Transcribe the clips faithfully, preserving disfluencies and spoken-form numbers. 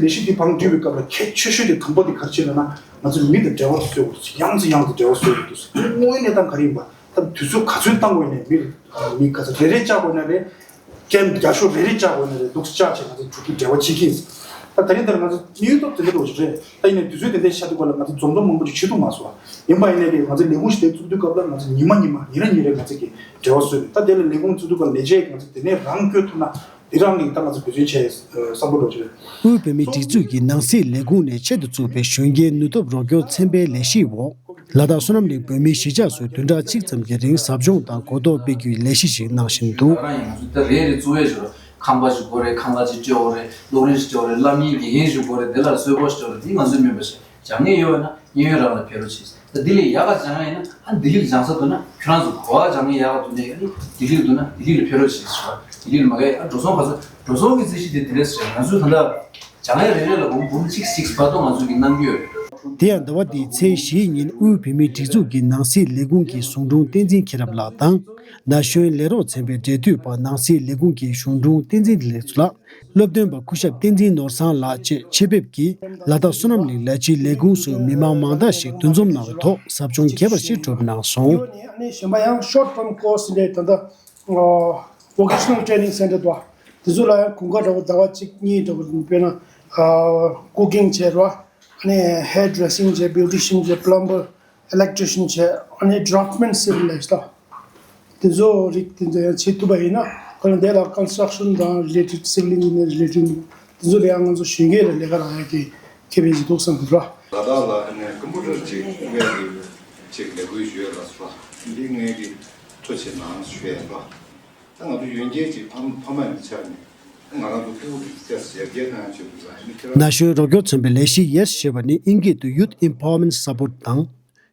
ལས་གཞི་འདི་བང་བསྒྲིགས་པའི་སྐབས་ལ་གལ་ཆེ་ཤོས་དེ་དང་པོ་དེ་ག་རེ་བྱས་ལབ་ན། ང་ཚོ་མི་དང་འབྲེལ་བ་བཟོ་དགོས། ཡང་ཚེ་ཡང་དུ་འབྲེལ་བ་བཟོ་དགོས་འདུག་དངོས་ཡོད་གནས་སྟངས་ག་རེ་ཡིན་པ། ད་དུས་ཚོད་ག་ཚོད་བཏང་དགོས་ཡིན་ནའི་མི་མི་ག་ཚོད་རེ་རེ་བཅར་དགོས་ན་རེད། ཀེམ་རྒྱ་ཤོག་རེ་རེ་བཅར་དགོས་ན་རེད། འདུག་བཅར་བྱས་ང་ཚོ་འགྲོ་གི་འབྲེལ་བ་བྱེད་ཀྱི་ཡིན། ད་ད་རིང་ད་ང་ཚོ་དངོས་ཐོག་དེ་འདྲ་འགྲོ་བཞིན་རེད། ད་ཡིན་ནའི་དུས་ཚོད་དེ་འདྲའི་ཤར་དུས་སྐབས་ལ་ང་ཚོ་འཛོམས་འཛོམས་མང་པོ་ཅིག་བྱེད་ཐུབ་མ་སོང་བ། ཡིན་པ་ཡིན་ནའི་ང་ཚོ་ལས་ཁུངས་ཤིག་དེ་བཙུགས་དུས་སྐབས་ལ་ང་ཚོ་ཉི་མ་ཉི་མ་ཉིན་རེ་ཉིན་རེ་ང་ཚོ་གི་འབྲེལ་བ་བཟོས་རེད། ད་དེ་ལ་ལས་ཁུངས་བཙུགས་དུས་སྐབས་ལས་བྱེད་ང་ཚོ་དེ་ནས་རང་བསྐྱོད་ཐུབ་ན། དེ་རང་གིས་ད་ང་ཚོ་འབད་བརྩོན་བྱས་བསམ་བློ་འགྲོ་གི་རེད། དབུས་བོད་མིའི་སྒྲིག་འཛུགས་ཀྱི་ནང་སྲིད་ལས་ཁུངས་ནས་ཆེད་དུ་བཙུགས་པའི་གཞོན་སྐྱེས་ནུས་སྟོབས་རོགས་སྐྱོར་ཚན་པའི་ལས་གཞིའི་འོག་ལ་དྭགས་བསོད་ནམས་གླིང་བོད་མིའི་གཞིས་ཆགས་སུ་བདུན་ཕྲག་གཅིག་ཙམ་གྱི་རིང་ཟབ་སྦྱོང་དང་གོ་རྟོགས་སྤེལ་རྒྱུའི་ལས་གཞི་ཞིག་གནང་བཞིན་འདུག་ང་རང་ཡིན། ང་ཚོ་ད་རེ་རེ་བཙུགས་ཡས་ཞིག་རེད། ཁང་པ་ཞིག་དགོས་རེད། ཁང་གླ་ཅིག་སྤྲད་དགོས་རེད། གློག་རིན་ཞིག་སྤྲད་དགོས་རེད། སློབ་གཉེར་དགེ་རྒན་ཞིག་དགོས་རེད། དེ་ལ་གསོལ་ཕོགས་ཞིག་སྤྲད་དགོས་རེད། དེ་ང་ཚོའི་མིན་པ་ཞིག་སྦྱང་ངེས་ཡོད་ན་གཡས་གཡོན་རང་ལ་ཕེབས་རོགས་བྱེད། ད་ལྡི་ལི་ཡག་ག་སྦྱང་ཡ་ཡིན་ན། ཨ་ལྡི་ལི་ལ་སྦྱང་ས་འདུག་ན། ཁྱོད་རང་ཚོ་གོ་བ་སྦྱང་ཡ་ཡག་ག་འདུག་ནས། ཨ་ནི་ལྡི་ལི་ལ་འདུག་ན་ལྡི་ལི་ལ་ཕེབས་རོགས་བྱེད་ཟེར་བ། ལྡི་ལི་ལ་མ་གས། ཨ་འགྲོ་སོང་ག་ཚོད། འགྲོ་སོང་གི་རྩིས་གཞི་དེ་དེ་འདྲས་ཟེར། ང་ཚོས་ད་ལྟ་སྦྱང་ཡ་རེ་རེ་ལ་འབུམ་འབུམ་གཅིག་གཅིག་བར་དུ་ང་ཚོས་ཀྱི་གནང་གི་ཡོད་རེད། དེ་ཡང་ཟླ་བ་འདིའི་ཚེས་བཞིའི་ཉིན་དབུས་བོད་མིའི་སྒྲིག་འཛུགས་ཀྱི་ནང་སྲིད་ལས་ཁུངས་ཀྱི་ཟུང་དྲུང་བསྟན་འཛིན་མཁྱེན་རབ་ལགས་དང་། ན་གཞོན་ལས་རོགས་ཚན་པའི་འབྲེལ་མཐུད་པ་ནང་སྲིད་ལས་ཁུངས་ཀྱི་ཟུང་དྲུང་བསྟན་འཛིན་ལེགས་མཚོ་ལགས། སློབ་སྟོན་པ་སྐུ་ཞབས་བསྟན་འཛིན་ནོར་བཟང་ལགས་བཅས་ཆེད་ཕེབས་ཀྱིས་ལ་དྭགས་བསོད་ནམས་གླིང་ལ་སྤྱིའི་ལས་ཁུངས་སུ་མི་མང་མང་དག་ཞིག་འདུ་འཛོམས་གནང་བའི་ཐོག་ཟབ་སྦྱོང་རྒྱས་པ་ཞིག་གྲུབ་གནང་སོང་། ཨ་ནི་གཞན་པ་ཡང་short term course འདྲ་ད་ལྟ་Vocational Training Center དུ་དེ་ཚོ་ལ་ཡང་དགུན་ཁ་འདྲ་བོ་ཟླ་བ་གཅིག་གཉིས་འདྲ་བོ། དཔེར་ན་cooking བྱས་ར། ཨ་ནི་hair dressing བྱས། Beautician བྱས། Plumber། Electrician བྱས། ཨ་ནི་Draftsman Civil ལས་ད། དེ་ཚོ་རིགས་དེ་ཚོ་ཡང་བྱེད་ཐུབ་པ་ཡིན་ན། ཁོ་ན་དེ་ལ་construction དང་related civil engineer related དེ་ཚོ་ལ་ཡང་ང་ཚོ་གཞོན་སྐྱེས་ལ་ལས་ཀ་རག་ཡ་གི་ཁེ་ཕན་ཞིག་འདུག་བསམ་གི་ར། ལ་དྭགས་ལ་ཨ་ནི་ཀམ་པུ་ཊར་ཅིག་དབྱེ་གི་ཅིག་ལས་འགུལ་ཞུ་ཡ་ལ་སོ། འདི་ངས་ཀྱི་ཐུགས་རྗེ་གནང་ཞུ་ཡ་ར། ད་ང་ཚོ་ཡོན་སྐྱེས་ཅིག་ཕ་ཕ་མ་ཡིན་ཆ་ནས་ང་རང་ཚོ་སྐྱེ་བོ་གི་སྐྱ་ཞབས་སྐྱེལ་གནང་ཡ་ཅིག་འདུག་ལ། ཨ་ནི་ཁྱེད་རང་ན་གཞོན་རོགས་སྐྱོར་ཚན་པའི་ལས་གཞི་ཡེས་ཞེས་པ་ནི་ཨིན་སྐད་དུ་Youth Empowerment Support དང་།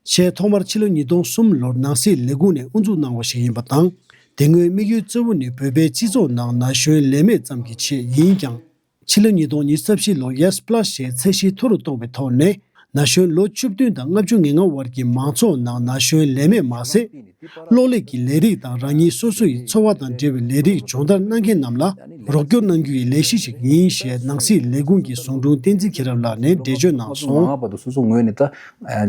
ཆེས་ཐོག་མར་ཕྱི་ལོ་ཉིས་སྟོང་གསུམ་ལོར་ནང་སྲིད་ལས་ཁུངས་ནས་དབུ་འཛུགས་གནང་བ་ཞིག་ཡིན་པ་དང་། དེ་སྔོན་དམིགས་ཡུལ་གཙོ་བོ་ནི་བོད་པའི་སྤྱི་ཚོགས་ནང་ན་གཞོན་ལས་མེད་ཙམ་གྱི་ཆེད་ཡིན་ཀྱང་། ཕྱི་ལོ་ཉིས་སྟོང་ཉི་ཤུ་རྩ་བཞི་ལོར་Yes Plus ཞེས་ཚད་གཞི་མཐོ་རུ་གཏོང་བའི་ཐོག་ནས། ན་གཞོན་ལོ་བཅུ་བདུན་དང་ལྔ་བཅུ་ང་ལྔ་བར་གྱི་མང་ཚོགས་ནང་ན་གཞོན་ལས་མེད་མ་ཟད། གློག་ཀླད་ཀྱི་ལས་རིགས་དང་རང་ཉིད་སོ་སོ་ཡི་འཚོ་བ་དང་འབྲེལ་བའི་ལས་རིགས་སྦྱོང་བརྡར་གནང་མཁན་རྣམས་ལ་རོགས་སྐྱོར་གནང་རྒྱུ་ཡི་ལས་གཞི་ཞིག་ཡིན་ཞེས་ནང་སྲིད་ལས་ཁུངས་ཀྱི་ཟུང་དྲུང་བསྟན་འཛིན་མཁྱེན་རབ་ལགས་ནས་འགྲེལ་བརྗོད་གནང་སོང་། མང་བར་དུ་སོ་སོ་ངོས་ནས་ད་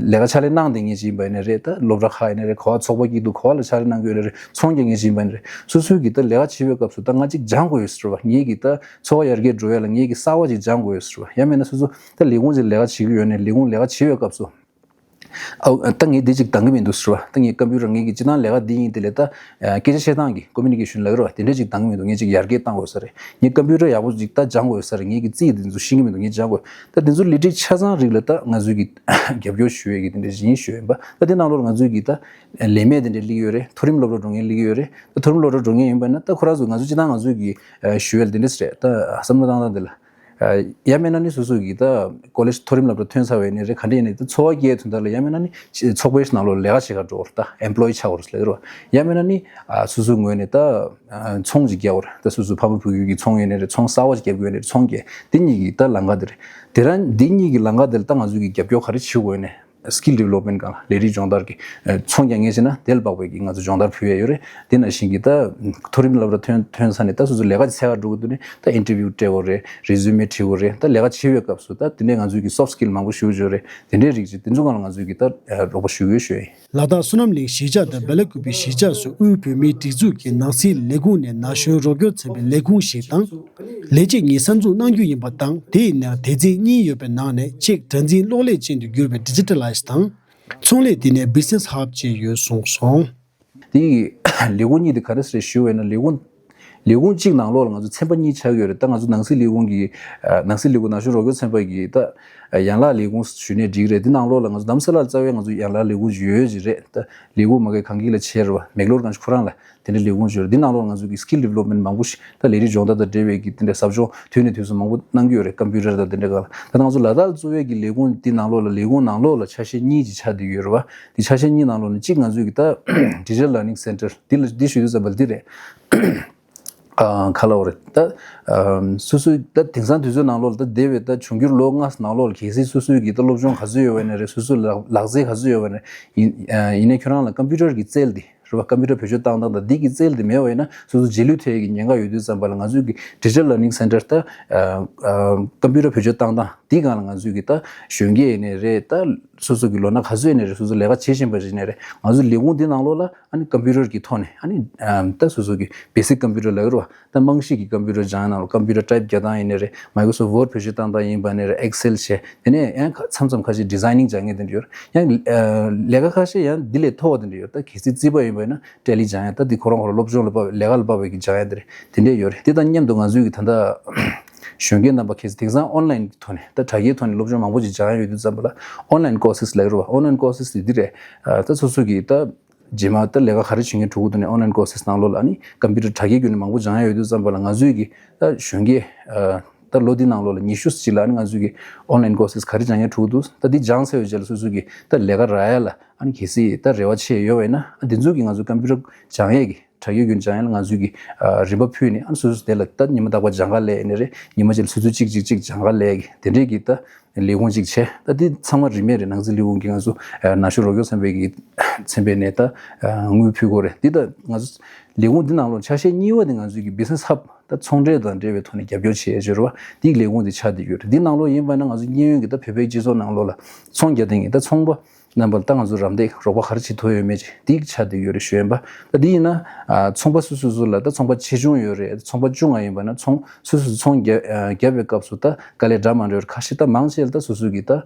ལས་ཀ་ཕྱག་ལས་གནང་བསྡད་མཁན་ཅིག་ཡིན་པ་ཡིན་ན་རེད། ད་སློབ་གྲྭ་ཁག་ཡིན་ན་རེད། ག་པར་ཚོགས་པ་སྐྱིད་སྡུག་ག་པར་ལ་ཕྱག་ལས་གནང་གི་ཡོད་ན་རེད། ཚོང་རྒྱག་མཁན་ཅིག་ཡིན་པ་ཡིན་ན་རེད། སོ་སོའི་གི་ད་ལས་ཀ་བྱེད་པའི་སྐབས་སུ་ད་ང་གཅིག་སྦྱང་དགོས་ཡོད་ཟེར་བ། ངེད་ཀྱི་ད་འཚོ་བ་ཡར་རྒྱས་འགྲོ་ཡ་ལ་ངེད་ཀྱི་གསར་བ་ཅིག་སྦྱང་དགོས་ཡོད་ཟེར་བ། ཡང་མིན་ན་སོ་སོ་ད་ལས་ཁུངས་ཅིག་ལས་ཀ་བྱེད་ཀྱི་ཡོད་ནས་ལས་ཁུངས་ལས་ཀ་བྱེད་པའི་སྐབས་སུ། ཨ་ད་ངས་འདི་ཅིག་འདང་གི་མི་འདུག་ཟེར་བ། ད་ངས་ཀམ་པུ་ཊར་ངས་ཀྱི་སྤྱིར་བཏང་ལས་ཀ་འདི་ཡིན། དེ་ལས་ད་སྐད་ཆ་བཤད་སྟངས་ཀྱི་ཀོ་མུ་ནི་ཀེ་ཤན་ལབ་ཀྱི་རེད་བ། དེ་འདྲས་ཅིག་འདང་གི་མི་འདུག་ངས་ཅིག་ཡར་རྒྱས་གཏང་དགོས་ས་རེད། ངས་ཀམ་པུ་ཊར་ཡག་པོ་ཅིག་ད་སྦྱང་དགོས་ས་རེད། ངས་ཀྱི་རྩིས་འདི་ཚོ་ཤེས་ཀྱི་མི་འདུག་ངས་སྦྱང་དགོས། ད་འདི་ཚོ་ལས་རིགས་ཆ་ཚང་རིགས་ལ་ད་ང་ཚོས་ཀྱི་རྒྱབ་སྐྱོར་ཞུ་ཡས་ཀྱི་དེ་འདྲས་ཅིག་ཡིན་ཞུ་ཡས་ཡིན་པ། ད་དེ་ནང་ལོགས་ལ་ང་ཚོས་ཀྱི་ད་ལས་མེད་དེ་འདྲས་སླེབས་ཀྱི་ཡོད་རེད། མཐོ་རིམ་སློབ་གྲྭ་འགྲོ་མཁན་སླེབས་ཀྱི་ཡོད་རེད། ད་མཐོ་རིམ་སློབ་གྲྭ་འགྲོ་མཁན་ཡིན་པ་ན་ད་ཁོ་རང་ཚོ་ང་ཚོ་སྤྱིར་བཏང་ང་ཚོས་ཀྱི་ཞུ་ཡས་ལ་དེ་འདྲས་རེད། ད་བསམ་བློ་བཏང་སྟངས་དེ་ལ། ཡང་མིན་ན་ནི་སོ་སོ་གིས་ད་ཀོ་ལེཇ་མཐོ་རིམ་སློབ་གྲྭ་ཐོན་ཚར་བ་ཡིན་ནའི་རེད། ག་འདྲ་ཡིན་ནའི་ད་འཚོ་བ་སྐྱེལ་དོན་དག་ལ་ཡང་མིན་ན་ནི་ཚོགས་པའི་ནང་ལོགས་ལས་ཀ་བྱེད་གར་འགྲོ་བར་ད་ཨེམ་པོ་ལོ་ཡི་ཆགས་བར་ལས་རོ། ཡང་མིན་ན་ནི་སོ་སོའི་ངོས་ནས་ད་ཚོང་ཅིག་རྒྱག་བར་ད་སོ་སོའི་ཕ་མ་བུ་ཡུག་གི་ཚོང་ཡོད་ནའི་རེད། ཚོང་གསར་བ་ཞིག་རྒྱབ་དགོས་ཡོད་ནའི་རེད། ཚོང་རྒྱག་འདི་གཉིས་ཀྱི་ད་ལམ་ཁ་དེ་རེད། དེ་རང་འདི་གཉིས་ཀྱི་ལམ་ཁ་དེ་ལ་ད་ང་ཚོ་གིས་རྒྱབ་སྐྱོར་ག་རེ་བྱེད་དགོས་ཡོད་ནའི། skill development སྒང་ལ་ལས་རིགས་སྦྱོང་བརྡར་གྱི་ཚོང་རྒྱག་མཁན་བྱས་ན་དེ་ལ་དཔག་པའི་གི་ང་ཚོ་སྦྱོང་བརྡར་ཕུལ་ཡ་ཡོད་རེད། དེ་ནང་བཞིན་གྱི་ད་མཐོ་རིམ་སློབ་གྲྭ་ཐོན་ཐོན་ས་ནས་ད་སོ་སོ་ལས་ཀ་ཅིག་འཚོལ་ག་འགྲོ་གི་འདུག་ནས་ད་ཨིན་ཊར་བིའུ་སྤྲད་དགོས་རེད། རི་ཟུ་མེ་བྲིས་དགོས་རེད། ད་ལས་ཀ་བྱེད་པའི་སྐབས་སུ་ད་དེ་འདྲའི་ང་ཚོའི་གི་soft skill མང་པོ་ཞིག་ཡོད་རེད། དེ་འདྲའི་རིགས་ཅིག་དེ་ཚོ་སྒང་ལ་ང་ཚོའི་གི་ད་རོགས་པ་ཞུ་གི་ཡོད་ཞུ་ཡ་ཡིན། ལ་དྭགས་བསོད་ནམས་གླིང་གཞིས་ཆགས་དང་སྦེལ་ཀུ་པེ་གཞིས་ཆགས་སུ་དབུས་བོད་མིའི་སྒྲིག་འཛུགས་ཀྱི་ནང་སྲིད་ལས་ཁུངས་ནས་ན་གཞོན་རོགས་སྐྱོར་ཚན་པའི་ལས་ཁུངས་ཤིག་དང་། ལས་བྱེད་གཉིས་གསར་འཛུགས་གནང་རྒྱུ་ཡིན་པ་དང་། དེ་ཡིན་ན་སྡེ་ཚན་གཉིས་ཡོད་པའི་ནང་ནས་གཅིག་སྒྲ་འཛིན་གློག་ཀླད་ཅན་དུ་གྱུར་པའི་Digitalize དང་། ཚོང་ལས་དེ་ནས་Business Hub བཅས་ཡོད་གསུངས་སོང་། དེ་ཡི་ལས་ཁུངས་གཉིས་དེ་ག་རེ་རེད་ཞུ་བས་ན་ལས་ཁུངས་ལས་ཁུངས་གཅིག་ནང་ལོགས་ལ་ང་ཚོ་ཚན་པ་གཉིས་ཆགས་ཡོད་རེད། ད་ང་ཚོ་ནང་སྲིད་ལས་ཁུངས་ཀྱི་ནང་སྲིད་ལས་ཁུངས་ན་གཞོན་རོགས་སྐྱོར་ཚན་པ་གི་ད་ཡན་ལག་ལས་ཁུངས་ཞུས་ནས་འགྲིག་རེད། དེ་ནང་ལོགས་ལ་ང་ཚོ་རྡ་རམ་ས་ལར་རྩ་བའི་ང་ཚོ་ཡན་ལག་ལས་ཁུངས་ཡོད་ཅིག་རེད། ད་ལས་ཁུངས་མ་གི་གངས་སྐྱིད་ལ་བྱས་རེད་བ། མེག་ལོར་གང་ཞིག་ཁོ་རང་ལ་དེ་འདྲའི་ལས་ཁུངས་ཡོད་རེད། འདི་ནང་ལོགས་ང་ཚོ་གི་skill development མང་པོ་ཞིག་ད་ལས་རིགས་སྦྱོང་བརྡར་དང་འབྲེལ་བའི་གི་དེ་འདྲའི་ཟབ་སྦྱོང་དུས་ནས་དུས་སུ་མང་པོ་གནང་གི་ཡོད་རེད། ཀམ་པུ་ཊར་དང་དེ་འདྲའི་སྒང་ལ། ད་ང་ཚོ་ལ་དྭགས་གཙོ་བའི་གི་ལས་ཁུངས་འདི་ནང་ལོགས་ལ་ལས་ཁུངས་ནང་ལོགས་ལ་ཆ་ཤས་གཉིས་ཀྱི་ཆ་དེ་ཡོད་རེད་བ། འདི་ཆ་ཤས་གཉིས་ནང་ལོགས་ནས་གཅིག་ང་ཚོའི་གི་ད་Digital Learning Center འདི་ལ་འདི་ཞུ་དུས་ཙམ་པ་འདི་རེད། ཨ་ག་ལབ་དགོས་རེད། ད་ཨ་སོ་སོའི་ད་དེང་སང་དུས་ཚོད་ནང་ལོགས་ལ་ད་འདས་པའི་ད་འབྱུང་འགྱུར་ལོ་ལྔ་ནང་ལོགས་ལ་གལ་སྲིད་སོ་སོའི་གི་ད་སློབ་སྦྱོང་ག་ཚོད་ཡོད་པ་ཡིན་ན་རེད། སོ་སོའི་ལག་ལག་རྩལ་ག་ཚོད་ཡོད་པ་ཡིན་ན་ཡིན་ཡིན་ནའི་ཁྱོད་རང་ལ་ཀམ་པུ་ཊར་གི་རྩལ་འདི་ རེད་བ། ཀམ་པུ་ཊར་བེད་སྤྱོད་བཏང་སྟངས་དང་འདི་གི་རྩལ་དེ་མེད་པ་ཡིན་ན་སོ་སོ་རྗེས་ལུས་ཐེབས་ཀྱི་ཉེན་ཁ་ཡོད་དུས་ཙམ་པ་ལ། ང་ཚོས་ཀྱི་Digital Learning Center ད་ཀམ་པུ་ཊར་བེད་སྤྱོད་བཏང་སྟངས་འདི་སྒང་ལ་ང་ཚོས་ཀྱི་ད་གཞོན་སྐྱེས་ཡིན་ནའི་རེད། ད་སོ་སོ་གི་ལོ་ན་ག་ཚོད་ཡིན་ནའི་རེད། སོ་སོ་ལས་ཀ་བྱེད་བཞིན་པ་ཞིག་ཡིན་ནའི་རེད། ང་ཚོ་ལས་ཁུངས་འདི་ནང་ལོགས་ལ་ཨ་ནི་ཀམ་པུ་ཊར་གྱི་ཐོག་ནས་ཨ་ནི་ད་སོ་སོ་གི་basic computer ལབ་ཀྱི་རེད་བ། ད་རྨང་གཞི་གི་ཀམ་པུ་ཊར་སྦྱང་ཡ་ནང་ལ་ཀམ་པུ་ཊར་ཊའིབ་རྒྱག་སྟངས་ཡིན་ནའི་རེད། Microsoft Word བེད་སྤྱོད་བཏང་སྟངས་ཡིན་པ་ནའི་རེད། Excel བྱས། དེ་ནས་ཡང་མཚམས་མཚམས་ཁ་ཤས་designing སྦྱང་མཁན་དེ་འདྲ་ཡོད་རེད། ཡང་ལས་ཀ་ཁ་ཤས་ཡང་འདི་ལས་མཐོ་བ་དེ་འདྲ་ཡོད་རེད། ད་གལ་སྲིད་རྩིས་པ་ཡིན་པ་ཡིན་ན་Tally སྦྱང་ཡ། ད་འདི་ཁོ་རང་ཁོ་རང་སློབ་སྦྱོང་ལ་དཔག་པའི་ལས་ཀ་ལ་དཔག་པའི་གི་སྦྱང་ཡ་དེ་རེད། དེ་འདྲ་ཡོད་རེད། དེ་དང་མཉམ་དུ་ང་ཚོའི་གི་ད་ལྟ་གཞོན་སྐྱེས་རྣམ་པ་གལ་སྲིད་དེང་སང་online གི་ཐོག་ནས་ད་དྲ་རྒྱའི་ཐོག་ནས་སློབ་སྦྱོང་མང་པོ་ཅིག་སྦྱང་ཡ་ཡོད་དུས་ཙམ་པ་ལ་online courses ལབ་ཀྱི་རེད་བ། Online courses དེ་འདི་རེད། ད་སོ་སོ་གི་ད་རྗེས་མ་ད་ལས་ཀ་ག་རེ་བྱེད་མཁན་ཕྲུ་གུ་དེ་ནས་online courses ནང་ལོགས་ལ་ཨ་ནི་ཀམ་པུ་ཊར་དྲ་རྒྱའི་བརྒྱུད་ནས་མང་པོ་སྦྱང་ཡ་ཡོད་དུས་ཙམ་པ་ལ། ང་ཚོའི་གི་ད་གཞོན་སྐྱེས་ད་ལོ་འདི་ནང་ལོགས་ལ་ཉི་ཤུ་ཅིག་ལ་ཨ་ནི་ང་ཚོའི་གི་online courses ག་རེ་སྦྱང་མཁན་ཕྲུ་གུ་འདུག་ད་འདི་སྦྱངས་ཚར་བའི་རྗེས་ལ་སོ་སོ་གི་ད་ལས་ཀ་རག་ཡ་ལ་ཨ་ནི་གལ་སྲིད་ད་རེ་བ་ཆེ་ཡོད་པ་ཡིན་ན། ཨ་འདི་ཚོ་གི་ང་ཚོ་ཀམ་པུ་ཊར་སྦྱང་ཡས་གི་དྲ་རྒྱའི་བརྒྱུད་སྦྱང་ཡ་ལ་ང་ཚོས་ཀྱི་ཨ་རིན་པ་ཕུལ་ནས། ཨ་ནི་སོ་སོ་དེ་ལ་ད་ཉི་མ་རྟག་པར་སྦྱང་ག་སླེབས་ཡིན་ནའི་རེད། ཉི་མ་གཅིག་ལ་ཆུ་ཚོད་གཅིག་གཅིག་གཅིག་སྦྱང་ག་སླེབས་ཀྱི་དེ་འདྲས་ཀྱི་ད་ལས་ཁུངས་གཅིག་བྱས། ད་འདི་ཚང་མ་རིན་མེད་རེད། ནང་སྲིད་ལས་ཁུངས་ཀྱིས་ང་ཚོ་ཨ་ནག་ཆུ་རོགས་སྐྱོར་ཚན་པའི་གི་ཚན་པའི་ནས་ད་ཨ་དངུལ་ཕུལ་དགོས་རེད། འདི་ད་ང་ཚོ་ལས་ཁུངས་འདི་ནང་ལོགས་ཆ་ཤས་གཉིས་པ་དེ་ང་ཚོའི་གི་Business Hub ད་ཚོང་འབྲེལ་དང་འབྲེལ་བའི་ཐོག་ནས་རྒྱབ་སྐྱོར་བྱེད་ཡས་ཅིག་རེད་བ། འདི་ལས་ཁུངས་འདི་ཆགས་བསྡད་ཡོད་རེད། འདི་ནང་ལོགས་ཡིན་པ་ན་ང་ཚོ་གཡས་གཡོན་གྱི་ད་བོད་པའི་སྤྱི་ཚོགས་ནང་ལོགས་ལ་ཚོང་རྒྱག་མཁན་གྱི་ད་ཚོང་པ་རྣམ་པ་ལ་ད་ང་ཚོ་རམ་འདེགས་རོགས་པ་ག་རེ་བྱེད་ཐུབ་ཡོད་མེད་ཅིག་འདི་ཆགས་བསྡད་ཡོད་རེད་ཞུ་ཡིན་པ། ད་འདི་ཡིན་ན་ཨ་ཚོང་པ་སོ་སོ་སོ་ལ་ད་ཚོང་པ་ཆེ་ཆུང་ཡོད་རེད། ཚོང་པ་ཆུང་བ་ཡིན་པ་ན་ཚོང་སོ་སོ་སོ་ཚོང་རྒྱག་ཨ་རྒྱག་པའི་སྐབས་སུ་ད་དཀའ་ལས་འདྲ་མི་འདྲ་ཡོད་རེད། ཁ་ཤས་ད་མང་ཆེ་ལ་ད་སོ་སོ་གི་ད་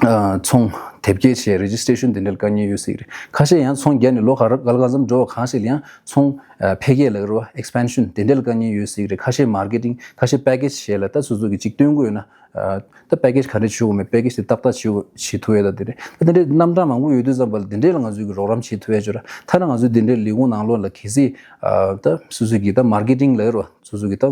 ཨ་ཚོང་དེབ་སྐྱེལ་བྱས་registration དེ་འདྲ་ལ་དཀའ་ངལ་ཡོད་སྲིད་རེད། ཁ་ཤས་ཡང་ཚོང་རྒྱག་ནས་ལོ་ག་ར་ག་ལ་གང་འཚམ་འགྲོ་བ་གང་ཞིག་ལ་ཡང་ཚོང་ཨ་འཕེལ་རྒྱས་ལབ་ཀྱི་རེད་བ། Expansion དེ་འདྲ་ལ་དཀའ་ངལ་ཡོད་སྲིད་རེད། ཁ་ཤས་marketing ཁ་ཤས་package བྱས་ལ་ད་སོ་སོ་གི་ཅིག་སྟོན་དགོས་ཡོད་ན། ཨ་ད་package ག་འདྲ་བྱེད་དགོས་མེད། package དེ་ཏག་ཏག་བྱེད་དགོས་བྱེད་ཐུབ་ཡས་ད་དེ་རེད། ད་དེ་འདྲའི་རྣམ་གྲངས་མང་པོ་ཡོད་དུས་ཙམ་པ་ལ་དེ་འདྲའི་ལ་ང་ཚོས་ཀྱི་རོགས་རམ་བྱེད་ཐུབ་ཡས་ཅིག་ཡོད་ར། ཐ་ན་ང་ཚོའི་དེ་འདྲའི་ལས་ཁུངས་ནང་ལོགས་ལ་གལ་སྲིད་ཨ་ད་སོ་སོ་གི་ད་marketing ལབ་ཀྱི་རེད་བ། སོ་སོ་གི་ད་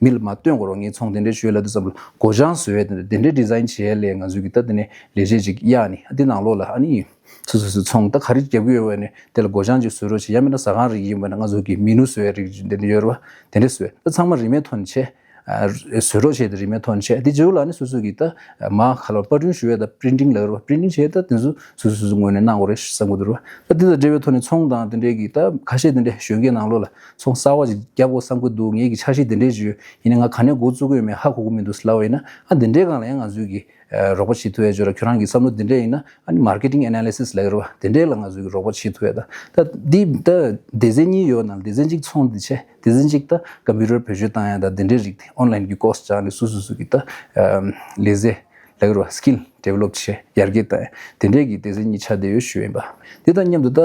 མི་ལ་མར་སྟོན་དགོས་རེད་བ། ངའི་ཚོང་དེ་འདྲའི་ཞུ་ཡས་ལབ་དུས་ཙམ་པ་ལ་སྒོ་བྱང་བཟོ་ཡས་དེ་འདྲ་དེ་འདྲའི་design བྱེད་ཡས་ལས་ང་ཚོས་ཀྱི་ད་དེ་ནས་ལས་བྱེད་ཅིག་གཡར་ནས་འདི་ནང་ལོགས་ལ་ཨ་ནི་སོ་སོ་སོའི་ཚོང་ད་ག་རེ་རྒྱབ་ཀྱི་ཡོད་པ་ནས་དེ་ལ་སྒོ་བྱང་ཅིག་བཟོ་རོགས་བྱེད། ཡང་མིན་ན་ཟ་ཁང་རིགས་ཡིན་པ་ན་ང་ཚོ་གི་menu བཟོ་ཡས་རིགས་དེ་འདྲ་ཡོད་རེད་བ། དེ་འདྲ་བཟོས་ད་ཚང་མ་རིན་མེད་ཐོག་ནས་བྱས། ཨ་བཟོས་རོགས་བྱས་ཏེ་རིན་མེད་ཐོག་ནས་བྱས། དེ་རྗེས་ལ་ནི་སོ་སོ་གི་ད་མར་ཁ་ལ་པར་སྐྲུན་ཞུ་ཡས་ད་printing ལབ་ཀྱི་རེད་བ། printing བྱས་ད་དེ་ཚོ་སོ་སོ་སོ་སོའི་ངོས་ནས་གནང་དགོས་རེད་བསམ་གྱི་འདུག་རེད་བ། ད་དེ་དང་འབྲེལ་བའི་ཐོག་ནས་ཚོང་དང་དེ་འདྲའི་གི་ད་ཁ་ཤས་དེ་འདྲའི་གཞོན་སྐྱེས་ནང་ལོགས་ལ་ཚོང་གསར་བ་ཅིག་རྒྱབ་དགོས་བསམ་གྱི་འདུག་ངེད་ཀྱི་འཆར་གཞི་དེ་འདྲའི་ཅིག་ཡོད། ཡིན་ནའི་ང་ག་ནས་འགོ་བཙུགས་ཀྱི་ཡོད་མེད་ཧ་གོ་གི་མི་འདུག་ལབ་པ་ཡིན་ན། ཨ་དེ་འདྲའི་སྒང་ལ་ཡང་ང་ཚོས་ཀྱི་ཨ་རོགས་པ་བྱེད་ཐུབ་ཡས་ཅིག་ཡོད་ར། ཁྱོད་རང་གི་བསམ་བློ་དེ་འདྲ་ཡིན་ན་ཨ་ནི་marketing analysis ལབ་ཀྱི་རེད་བ། དེ་འདྲའི་ལ་ང་ཚོས་ཀྱི་རོགས་པ་བྱེད་ཐུབ་ཡས་ད། ད་འདི་ད་སྡེ་ཚན་གཉིས་ཡོད་ནང་སྡེ་ཚན་གཅིག་ཚོང་འདི་བྱས། སྡེ་ཚན་གཅིག་ད་ཀམ་པུ་ཊར་བེད་སྤྱོད་བཏང་ཡ་ད་དེ་འདྲའི་རིགས་དེ་online གི་course སྦྱངས་ནས་སོ་སོ་སོ་གི་ད་ཨམ་ལས་རྩལ་ལབ་ཀྱི་རེད་བ། skill develop བྱས་ཡར་རྒྱས་བཏང་ཡ་དེ་འདྲའི་གི་སྡེ་ཚན་གཉིས་ཆགས་བསྡད་ཡོད་ཞུ་ཡིན་པ། དེ་དང་མཉམ་དུ་ད་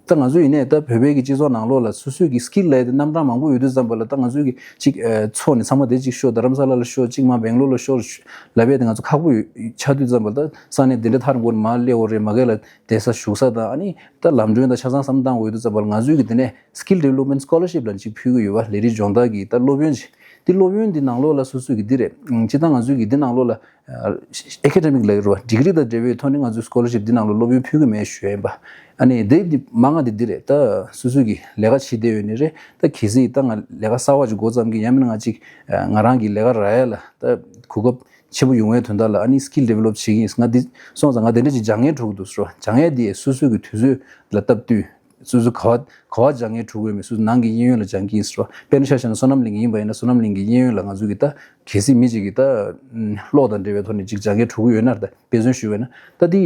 ད་ང་ཚོ་ཡིན་ནའི་ད་བོད་པའི་གི་སྤྱི་ཚོགས་ནང་ལོགས་ལ་སོ་སོའི་གི་skill ལབ་ཡ་དེ་རྣམ་གྲངས་མང་པོ་ཡོད་དུས་ཙམ་པ་ལ་ད་ང་ཚོའི་གི་གཅིག་ཨ་ཚོགས་ནས་ཚང་མ་དེ་གཅིག་ཤོག་རྡ་རམ་ས་ལ་ལ་ཤོག་གཅིག་མར་སྦེང་ལོར་ལ་ཤོག་ལབ་ཡ་དེ་ང་ཚོ་ཁག་པོ་ཡོད་ཆགས་དུས་ཙམ་པ་ལ་ད་ས་གནས་དེ་འདྲ་ཐག་རིང་པོ་ནས་མར་སླེབས་དགོས་རེད། མ་གི་ལ་བསྡད་ས་བཞུགས་ས་དང་ཨ་ནི་ད་ལམ་གྲོན་དང་ཆ་ཚང་བསམ་བློ་བཏང་དགོས་ཡོད་དུས་ཙམ་པ་ལ་ང་ཚོའི་གི་དེ་ནས་skill development scholarship ལབ་ཅིག་ཕུལ་གི་ཡོད་པ། ལས་རིགས་སྦྱོང་བརྡར་གི་ད་སློབ་ཡོན་ཅིག་དེ་སློབ་ཡོན་འདི་ནང་ལོགས་ལ་སོ་སོའི་གི་འདི་རེད། སྤྱིར་བཏང་ང་ཚོའི་གི་འདི་ནང་ལོགས་ལ་ཨ་academic ལབ་ཀྱི་རེད་བ། degree དང་འབྲེལ་བའི་ཐོག་ནས་ང་ཚོའི་scholarship འདི་ནང་ལོགས་སློབ་ཡོན་ཕུལ་གི་མེད་ཞུ་ཡ་ཡིན་པ། ཨ་ནི་དེ་འདི་མང་ང་འདི་འདི་རེད། ད་སོ་སོའི་གི་ལས་ཀ་བྱེད་བསྡད་ཡོད་ནི་རེད། ད་གལ་སྲིད་ད་ང་ལས་ཀ་གསར་བ་ཅིག་འགོ་བརྩམས་གི་ཡང་མིན་ན་ང་ཅིག་ང་རང་གི་ལས་ཀ་རག་ཡ་ལ་ད་གོ་སྐབས་ཆེན་པོ་ཡོང་བའི་དོན་དག་ལ་ཨ་ནི་skill develop བྱེད་ཀྱི་ཡིན། ང་འདི་སོང་ཙང་ང་དེ་འདྲ་ཅིག་སྦྱང་མཁན་འགྲོ་གི་འདུག་ཟེར་བ། སྦྱང་ཡས་འདི་སོ་སོའི་གི་དུས་ཚོད་ལ་སྟབས་བསྟུན། སོ་སོ་ག་བ་ག་བ་སྦྱང་མཁན་འགྲོ་གི་ཡོད་མེད་སོ་སོ་ནང་གི་གཡས་གཡོན་ལ་སྦྱང་གི་ཡིན་ཟེར་བ། དཔེར་ན་ཆ་བཞག་ན་བསོད་ནམས་གླིང་གི་ཡིན་པ་ཡིན་ན་བསོད་ནམས་གླིང་གི་གཡས་གཡོན་ལ་ང་ཚོ་གི་ད་གལ་སྲིད་མི་གཅིག་གི་ད་གློག་དང་འབྲེལ་བའི་ཐོག་ནས་ཅིག་སྦྱང་མཁན་འགྲོ་གི་ཡོད་ན། ད་དཔེ་མཚོན་ཞུས་པ་ཡིན་ན་ད་འདི་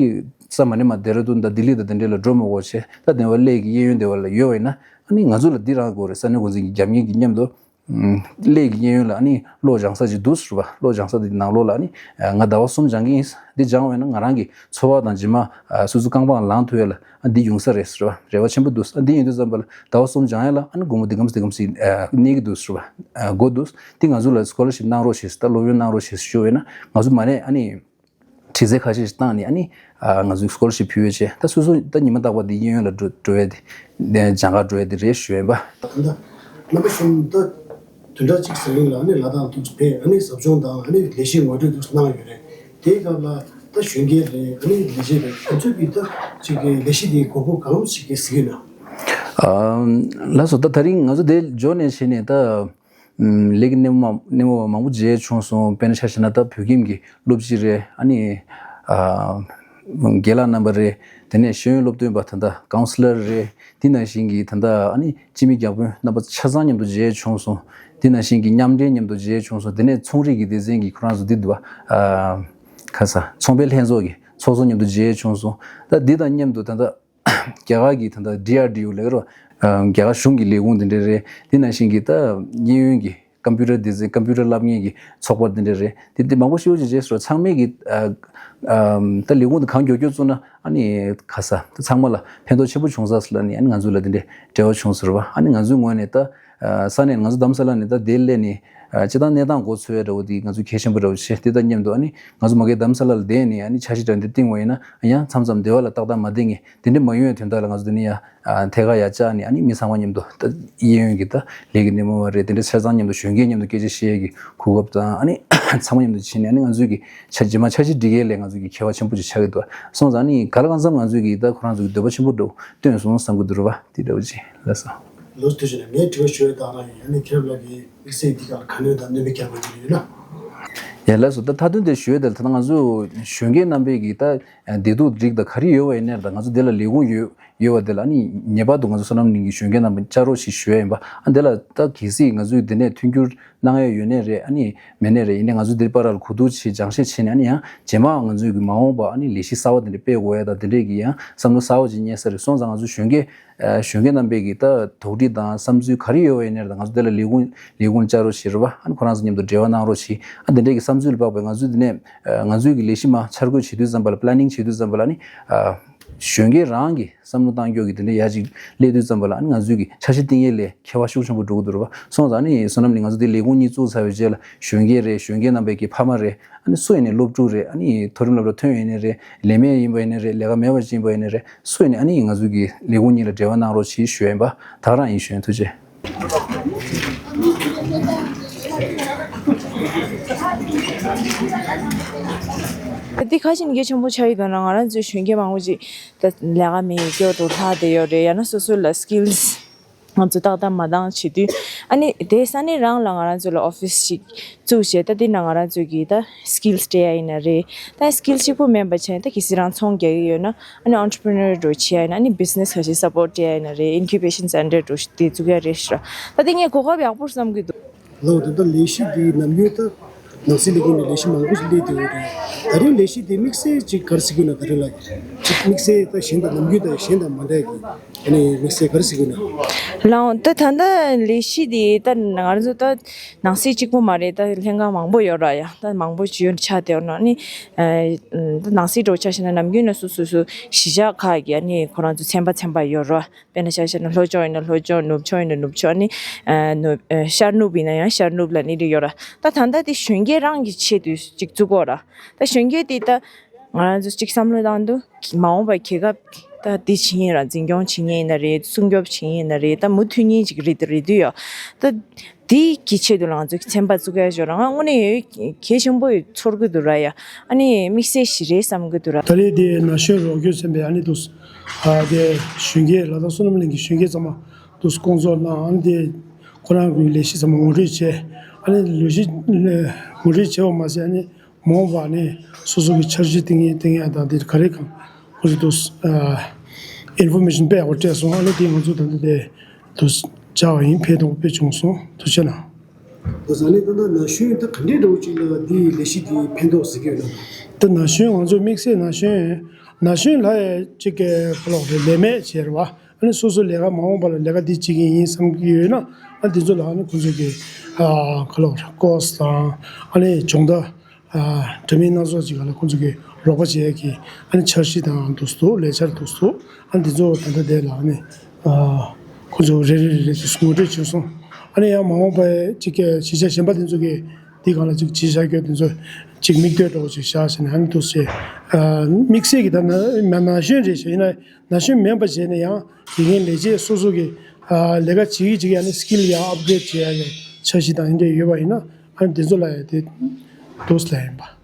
ས་མ་ནི་མ་ལྡེ་ར་ལྡུན་དང་ལྡི་ལི་དང་དེ་འདྲ་ལ་འགྲོ་མི་དགོས་བྱས། ད་དེ་བ་གློག་གི་གཡས་གཡོན་དེ་བ་ལ་ཡོད་པ་ཡིན་ན་ཨ་ནི་ང་ཚོ་ལ་འདི་རང་དགོས་རེད། ས་གནས་འགོ་འཛིན་གྱི་རྒྱབ་གཉེར་གྱི་མཉམ་དུ། ཨམ་གློག་གི་གཡས་གཡོན་ལ་ཨ་ནི་གློག་སྦྱང་ས་ཅིག་འདུག་ཟེར་བ། གློག་སྦྱང་ས་དེ་ནང་ལོགས་ལ་ཨ་ནི་ང་ཟླ་བ་གསུམ་སྦྱང་གི་ཡིན། འདི་སྦྱང་བས་ན་ང་རང་གི་འཚོ་བ་དང་རྗེས་མ་ཨ་སོ་སོ་རྐང་པའང་ལངས་ཐུབ་ཡ་ལ་ཨ་འདི་ཡོང་ས་རེད་ཟེར་བ། རེ་བ་ཆེན་པོ་འདུག་ཨ་འདི་ཡིན་དུས་ཙམ་པ་ལ་ཟླ་བ་གསུམ་སྦྱང་ཡ་ལ་ཨ་ནི་སྒོར་མོ་འདི་གམ་འདི་གམ་ཞིག་ཨ་གནས་ཀྱི་འདུག་ཟེར་བ། ཨ་དགོས་འདུག་འདི་ང་ཚོ་ལ་scholarship གནང་རོགས་བྱེད་ཟེར། ད་སློབ་ཡོན་གནང་རོགས་བྱེད་ཟེར་ཞུ་བས་ན་ང་ཚོ་མ་ནས་ཨ་ནི། དྲི་རྩད་ཁ་ཤས་ཤིག་བཏང་ནས་ཨ་ནི་ཨ་ང་ཚོའི་scholarship ཕུལ་བའི་ཆེད་ད་སོ་སོ་ད་ཉི་མ་རྟག་པར་འདི་གཡས་གཡོན་ལ་འགྲོ་འགྲོ་བས་དེ་སྦྱང་གར་འགྲོ་བས་དེ་རེད་ཞུ་ཡིན་པ། ད་ལྟ་རྣམ་པ་གསུམ་ད་བདུན་ཕྲག་གཅིག་ཟིན་ལ་ཨ་ནི་ལ་དྭགས་འདུག་ཕེབས། ཨ་ནི་ཟབ་སྦྱོང་དང་ཨ་ནི་ལས་གཞི་ངོ་སྤྲོད་འདུག་གནང་ཡོད་རེད། དེའི་སྐབས་ལ་ད་གཞོན་སྐྱེས་རེད། ཨ་ནི་ལས་བྱེད་རེད། ཁོ་ཚོས་ཀྱི་ད་ཅིག་གི་ལས་གཞི་དེའི་དགོས་མཁོ་གང་ཅིག་གི་གཟིགས་ཡོད་ན། ལགས་སོ། ད་ད་རིང་ང་ཚོ་དེ་འབྱོར་ནས་བྱས་ནས་ད། ལས་ཀྱི་སྣེ་མོ་མ་སྣེ་མོ་བ་མང་པོ་མཇལ་བྱུང་སོང་། དཔེར་ན་ཆ་བཞག་ན་ད་བོད་ཁྱིམ་གྱི་སློབ་སྤྱི་རེད། ཨ་ནི་ཨ་ རྒན་ལགས་རྣམ་པ་རེད། དེ་ནས་ཤེས་ཡོན་སློབ་སྟོན་པ་ད་ལྟ་ཀའུན་སི་ལར་རེད། དེ་ནང་བཞིན་གྱི་ད་ལྟ་ཨ་ནི་སྤྱི་མི་བརྒྱ་དཔོན་རྣམ་པ་ཆ་ཚང་མཉམ་དུ་མཇལ་བྱུང་སོང་། དེ་ནང་བཞིན་གྱི་མཉམ་འབྲེལ་མཉམ་དུ་མཇལ་བྱུང་སོང་། དེ་ནས་ཚོང་རིག་གི་སྡེ་ཚན་གྱི་ཁོ་རང་ཚོ་འདི་འདུག་བ། ཨ་ག་ས་ཚོང་པའི་ལྷན་ཚོགས་ཀྱི་ཚོགས་གཙོ་མཉམ་དུ་མཇལ་བྱུང་སོང་། ད་འདི་དང་མཉམ་དུ་ད་ལྟ་རྒྱ་གར་གྱི་ད་ལྟ་ཌི་ཨར་ཌི་ཨོ་ལབ་རོ། རྒྱ་གར་གཞུང་གི་ལས་ཁུངས་འདི་འདྲ་རེད། དེ་ནང་བཞིན་གྱི་ད་གཡས་གཡོན་གྱི་ཀམ་པུ་ཊར་སྡེ་ཚན་ཀམ་པུ་ཊར་བསླབ་མཁན་གྱི་ཚོགས་པ་འདི་འདྲ་རེད། དེ་འདི་མང་པོ་ཞེ་པོ་ཅིག་བྱས་སོང་། ཚང་མས་ཀྱི་ཨ་ཨ་ད་ལས་ཁུངས་འདི་གང་མགྱོགས་མགྱོགས་བཙུགས་ན་ཨ་ནི་ག་ས་ད་ཚང་མ་ལ་ཕན་ཐོགས་ཆེན་པོ་བྱུང་ས་ལ་ནི་ཨ་ནི་ང་ཚོ་ལ་འདི་འདྲའི་འབྲེལ་བ་བྱུང་ཟེར་བ། ཨ་ནི་ང་ཚོའི་ངོས་ནས་ད་ཨ་ས་གནས་ང་ཚོ་རྡ་རམ་ས་ལ་ནས་ད་དེ་སླེབས་ནས་ཨ་སྤྱིར་བཏང་གནས་སྟངས་མགོ་ཚོས་ཡ་འདྲ་བོ་འདི་ང་ཚོ་གལ་ཆེན་པོ་འདྲ་བོ་བྱས། དེ་དང་མཉམ་དུ་ཨ་ནི་ང་ཚོ་མ་གི་རྡ་རམ་ས་ལ་ལ་བསྡད་ནས་ཨ་ནི་འཆར་གཞི་འདྲ་འདི་བཏིང་བ་ཡིན་ན་ཡང་མཚམས་མཚམས་སྡེ་བ་ལ་ཏག་ཏག་མ་བསྡད་ངེས། དེ་འདྲ་མ་ཡོང་བའི་དོན་དག་ལ་ང་ཚོ་འདི་ནས་ཡ་ཨ་ཐད་ཀར་ཡར་བཅར་ནས་ཨ་ནི་མི་ཚང་མ་མཉམ་དུ་ད་གཡས་གཡོན་གྱི་ད་ལས་ཀྱི་སྣེ་མོ་བ་རེད། དེ་འདྲ་ཆ་ཚང་མཉམ་དུ་གཞོན་སྐྱེས་མཉམ་དུ་སྐད་ཆ་བཤད་ཡས་ཀྱི་གོ་སྐབས་དང་ཨ་ནི་ཚང་མ་མཉམ་དུ་ཕྱིན་ནས་ཨ་ནི་ང་ཚོའི་གི་ཆ་རྗེས་མ་འཆར་གཞི་སྒྲིག་ཡས་ལས་ང་ཚོའི་གི་ཁྱད་པར་ཆེན་པོ་ཅིག་ཆགས་ཀྱི་འདུག་སོང་ཙང་ཨ་ནི་ག་ལ་གང་འཚམ་ང་ཚོའི་གི་ད་ཁོ་རང་ཚོའི་གི་འདོད་པ་ཆེན་པོ་འདྲ་བོ་བཏོན་སོང་བསམ་གྱི་འདུག་རེད་བ། དེ་འདྲ་བོ་ཅིག་ལགས་སོ། ལོ་དུས་ཆེན་ནས་ངས་དྲི་བ་ཞུ་ཡས་དང་རང་ཡིན། ཨ་ནི་ཁྱེད་རང་ལ་གི་དམིགས་བསལ་འདི་ག་ལ་ག་ནོད་དང་གནོད་མེད་ཀྱང་མ་འདི་ཡོད་ན། ཡ་ལགས་སོ། ད་མཐའ་དོན་དེ་ཞུ་ཡས་དེ་ལ་ད་ང་ཚོ་གཞོན་སྐྱེས་རྣམ་པས་གི་ད་བདེ་སྡུག་རིགས་དང་ག་རེ་ཡོད་པ་ཡིན་ནའི་ད་ང་ཚོ་འདི་ལ་ལས་ཁུངས་ཡོད་ཡོད་པ་དེ་ལ་ཨ་ནི་ངེས་པར་དུ་ང་ཚོ་བསོད་ནམས་གླིང་གི་གཞོན་སྐྱེས་རྣམ་པ་བཅར་རོགས་ཞེས་ཞུ་ཡས་ཡིན་པ། ཨ་འདི་ལ་ད་གལ་སྲིད་ང་ཚོས་འདི་ནས་མཐུན་འགྱུར་གནང་ཡས་ཡོད་ནའི་རེད། ཨ་ནི་མེད་ནའི་རེད། ཡིན་ནའི་ང་ཚོས་འདིར་བར་ལ་གོ་བསྡུར་བྱེད་སྦྱང་བཤད་བྱེད་ནས་ཨ་ནི་ཡང་རྗེས་མ་ང་ཚོས་གི་མ་འོངས་པ་ཨ་ནི་ལས་གཞི་གསར་བ་དེ་འདྲ་སྤེལ་དགོས་ཡས་དང་དེ་འདྲས་ཀྱི་ཡང་བསམ་བློ་གསར་བ་ཅིག་རྙེད་ས་རེད། སོང་ཙང་ང་ཚོ་གཞོན་སྐྱེས་གཞོན་སྐྱེས་རྣམ་པས་ཀྱི་ད་དོགས་འདྲི་དང་བསམ་ཚུལ་ག་རེ་ཡོད་པ་ཡིན་ནའི་ད་ང་ཚོ་འདི་ལ་ལས་ཁུངས་ལས་ཁུངས་བཅར་རོགས་ཞེས་རེད་བ། ཨ་ནི་ཁོ་རང་ཚོ་མཉམ་དུ་འབྲེལ་བ་གནང་རོགས་ཞེས། ཨ་འདི་འདྲས་ཀྱི་བསམ་ཚུལ་ལ་དཔག་པའི་ང་ཚོས་འདི་ནས་ང་ཚོའི་གི་ལས་གཞི་མ་འཆར་འགོད་བྱེད་དུས་ཙམ་པ་ལ་པི་ལེ་ནིང་བྱེད་དུས་ཙམ་པ་ལ་ཨ་ནི་གཞོན་སྐྱེས་རང་གི་བསམ་བློ་བཏང་ཕྱོགས་ཀྱི་དེ་འདྲ་ཡ་གཅིག་སླེབས་དུས་ཙམ་པ་ལ་ཨ་ནི་ང་ཚོའི་གི་འཆར་གཞི་བཏིང་ཡས་ལས་ཁྱད་པར་ཤུགས་ཆེན་པོ་འགྲོ་གི་འདུག་རེད་བ། སོང་ཙང་ཨ་ནི་བསོད་ནམས་གླིང་ང་ཚོ་འདི་ལས་ཁུངས་གཉིས་བཙུགས་ཚར་བའི་རྗེས་ལ་གཞོན་སྐྱེས་རེད། གཞོན་སྐྱེས་རྣམ་པའི་གི་ཕ་མ་རེད། ཨ་ནི་སུ་ཡིན་ནའི་སློབ་ཕྲུག་རེད། ཨ་ནི་མཐོ་རིམ་སློབ་གྲྭ་ཐོན་ཡིན་ནའི་རེད། ལས་མེད་ཡིན་པ་ཡིན་ནའི་རེད། ལས་ཀ་མེད་པ་ཅིག་ཡིན་པ་ཡིན་ནའི་རེད། སུ་ཡིན་ནའི་ཨ་ནི་ང་ཚོའི་གི་ལས་ཁུངས་གཉིས་ལ་འབྲེལ་བ་གནང་རོགས་ཞེས་ཞུ་ཡིན་པ། ད་རང་ཡིན་ཞུ་ཡིན། ཐུགས་རྗེ་ཆེ། འདི་ཁ་ཅིག་གལ་ཆེན་པོ་ཆགས་ཡོད་དོ་ན། ང་རང་ཚོའི་གཞོན་སྐྱེས་མང་པོ་ཅིག་ད་ལས་ཀ་མེད་སྐྱོ་དུ་ལྷག་བསྡད་ཡོད་རེད། ཡང་ན་སོ་སོ་ལ་སི་ཀིལ་སི་ང་ཚོ་ཏག་ཏག་མ་འདང་བྱེད་དུས། ཨ་ནི་དེ་ས་གནས་རང་ལ་ང་རང་ཚོ་ལ་ཨོ་ཕི་སི་ཞིག་བཙུགས་བྱས། ད་དེ་ན་ང་རང་ཚོ་གི་ད་སི་ཀིལ་སི་སྤྲད་ཡ་ཡིན་ན་རེད། ད་སི་ཀིལ་སི་གཅིག་པོ་མིན་པ་བྱས་ད་གལ་སྲིད་རང་ཚོང་རྒྱག་གི་ཡོད་ན། ཨ་ནི་ཨོན་ཊི་པི་རི་ནར་འདྲ་བྱེད་ཡ་ཡིན་ན། ཨ་ནི་བི་ཛི་ནེ་སི་ཁ་ཤས་སབ་པོར་ཊི་སྤྲད་ཡ་ཡིན་ན་རེད། ཨིན་ཀུ་བེ་ཤན་སེན་ཊར་འདྲ་དེ་བཙུགས་ཡ་རེད་ཤག་ད་དེ་ངས་གོ་སྐབས་ཡག་པོ་བསམ་གི་འདུག་ལགས། ད་ལྟ་ལས་གཞི་འདི་ནམ་རྒྱུན་ད་ནང་སྲིད་ལས་ཁུངས་ནས་ལས་གཞི་མང་པོ་ཞིག་སླེབས་བསྡད་ཡོད་རེད། ད་རེས་ལས་གཞི་འདི་དམིགས་བསལ་ཅིག་ག་རེ་ཟེར་དགོས་ན། ད་རེས་ལ་ཅིག་དམིགས་བསལ་ད་གཞན་དང་ནམ་རྒྱུན་དང་གཞན་དང་མ་འདྲ་གི་ཨ་ནི་དམིགས་བསལ་ག་རེ་ཟེར་དགོས་ན། ལགས། ད་ད་ལྟ་ལས་གཞི་འདི་ད་ང་རང་ཚོ་ད་ནང་སྲིད་གཅིག་པོ་མ་རེད། ད་ལྷན་ཁང་མང་པོ་ཡོད་ར་ཡ། ད་མང་པོ་ཅིག་ཡོད་ཆགས་བསྡད་ཡོད་ན། ཨ་ནི་ཨ་ད་ནང་སྲིད་འདྲ་ཆ་བཞག་ན་ནམ་རྒྱུན་ན་སོ་སོ་སོ་གཞིས་ཆགས་ཁག་གི་ཨ་ནི་ཁོ་རང་ཚོ་ཚན་པ་ཚན་པ་ཡོད་ར། དཔེར་ན་ཆ་བཞག་ན་ལྷོ་ཕྱོགས་ཡིན་ན་ལྷོ་ཕྱོགས། ནུབ་ཕྱོགས་ཡིན་ན་ནུབ་ཕྱོགས། ཨ་ནི་ཨ་ནུབ་ཨ་ཤར་ནུབ་ཡིན་ན་ཡང་ཤར་ནུབ་ལ་ནི་རེ་ཡོད་ར། ད་ད་ལྟ་དེ་གཞོན་སྐྱེས་རང་གི་ཆེད་དུ་ཅིག་བཙུགས་ཡོད་ར། ད་གཞོན་སྐྱེས་དེ་ད་ང་རང་ཚོ་ཅིག་བསམ་བློ་བཏང་དུས་མ་འོངས་པ་རྒྱལ་ཁབ་ད་འདི་བྱེད་ཡིན་ར། འཛིན་སྐྱོང་བྱེད་མཁན་ཡིན་ན་རེད། སྲུང་སྐྱོབ་བྱེད་མཁན་ཡིན་ན་རེད། ད་མུ་མཐུད་མཁན་ཅིག་རེད་རེད་དུས་ཡ། ད་འདི་གི་ཆེད་དུ་ལ་ང་ཚོ་ཚན་པ་བཙུགས་ཡ་ཞོར་ང་དངོས་གནས་གལ་ཆེན་པོ་ཚོར་གི་འདུག་ར་ཡ། ཨ་ནི་དམིགས་བསལ་ཞིག་རེད་བསམ་གི་འདུག་ར། ད་རེས་དེ་ན་གཞོན་རོགས་སྐྱོར་ཚན་པས་ཨ་ནི་འདུག་ཨ་དེ་གཞོན་སྐྱེས་ལ་དྭགས་བསོད་ནམས་གླིང་གི་གཞོན་སྐྱེས་ཚང་མ་འདུག་སྐོང་ཚོགས་གནང་། ཨ་ནི་དེ་ཁོ་རང་གི་ལས་གཞི་ཚང་མ་ངོ་སྤྲོད་བྱས། ཨ་ནི་ལས་གཞི་ངོ་སྤྲོད་བྱས་པ་མ་ཟད། ཨ་ནི་མ་འོངས་པ་ནས་སོ་སོ་གི་འཆར་གཞི་བཏིང་ཡས་བཏིང་ཡས་དང་དེ་ག་རེ་གང་ཁོ་ཚོ་འདུག་ཨ་ཨིན་ཕོར་མེ་ཤན་དཔེ་ཡག་པོ་སྤྲད་སོང་། ཨ་ནི་དེ་ང་ཚོ་ད་ལྟ་དེ་འདུག་བཅར་བ་ཡིན། ཕན་ཐོགས་དཔེ་བྱུང་སོང་། ཐུགས་རྗེ་གནང་། ད་ཟ་ནས་ད་ལྟ་ན་གཞོན་ད་ག་འདྲའི་འདྲ་བོ་ཅིག་ལ་འདིའི་ལས་གཞི་འདིའི་ཕན་ཐོགས་ཟེར་གྱི་ཡོད་ན། ད་ན་གཞོན་ང་ཚོ་དམིགས་བསལ་ན་གཞོན་ན་གཞོན་ལ་ཡ་ཅིག་གི་ཁ་ལོག་རེད། ལས་མེད་བྱས་རེད་བ། ཨ་ནི་སོ་སོ་ལས་ཀ་མ་འོངས་པ་ལ་ལས་ཀ་འདི་བྱེད་ཀྱི་ཡིན་བསམ་གྱི་ཡོད་ན། ཨ་འདི་ཚོ་ལ་ཨ་ནི་ཁོང་ཚོ་གི་ཨ་ཁ་ལོག་རེད། ཀོར་སི་དང་ཨ་ནི་སྦྱོང་བརྡར་ཨ་འདྲ་མིན་སྣ་ཚོགས་ཅིག་ལ་ཁོང་ཚོ་གི་རོགས་པ་བྱེད་ཡ་གི་ཨ་ནི་འཆར་གཞི་དང་འདུག་སེ་འདུག་ལས་འཆར་འདུག་སེ་འདུག་ཨ་འདི་ཚོ་ད་ལྟ་དེ་ལ་ཨ་ནི་ཨ་ཁོང་ཚོ་རེ་རེ་རེ་རེ་ཅིག་ངོ་སྤྲོད་བྱས་སོང་། ཨ་ནི་ཡང་མ་འོངས་པའི་ཅིག་གི་གཞིས་ཆགས་གཞན་པ་དེ་ཚོ་གི་འདི་སྒང་ལ་ཅིག་གཞིས་ཆགས་སྐྱོ་དེ་ཚོ་ཅིག་མིག་ལྟོས་འདྲ་བོ་ཅིག་བཞག་བྱས་ནས་ཨ་ནི་འདུག་སེ་ཨ་དམིགས་བསལ་གྱི་ད་ན་ན་ན་གཞོན་རེད་བྱས་ཡིན་ན། ན་གཞོན་མིན་པ་བྱས་ནས་ཡང་དགེ་རྒན་ལས་བྱེད་སོ་སོ་གི་ཨ་ལས་ཀ་བྱེད་ཀྱི་བྱེད་ཀྱི་ཨ་ནི་སི་ཀིལ་ཡང་ཨབ་གྲེ་ཌི་བྱེད་ཡ་ཡང་འཆར་གཞི་དང་འདི་འདྲ་ཡོད་པ་ཡིན་ན། ཨ་ནི་འདི་ཚོ་ལ་ཡང་དེ་འདུག་སེ་ལ་ཡིན་པ།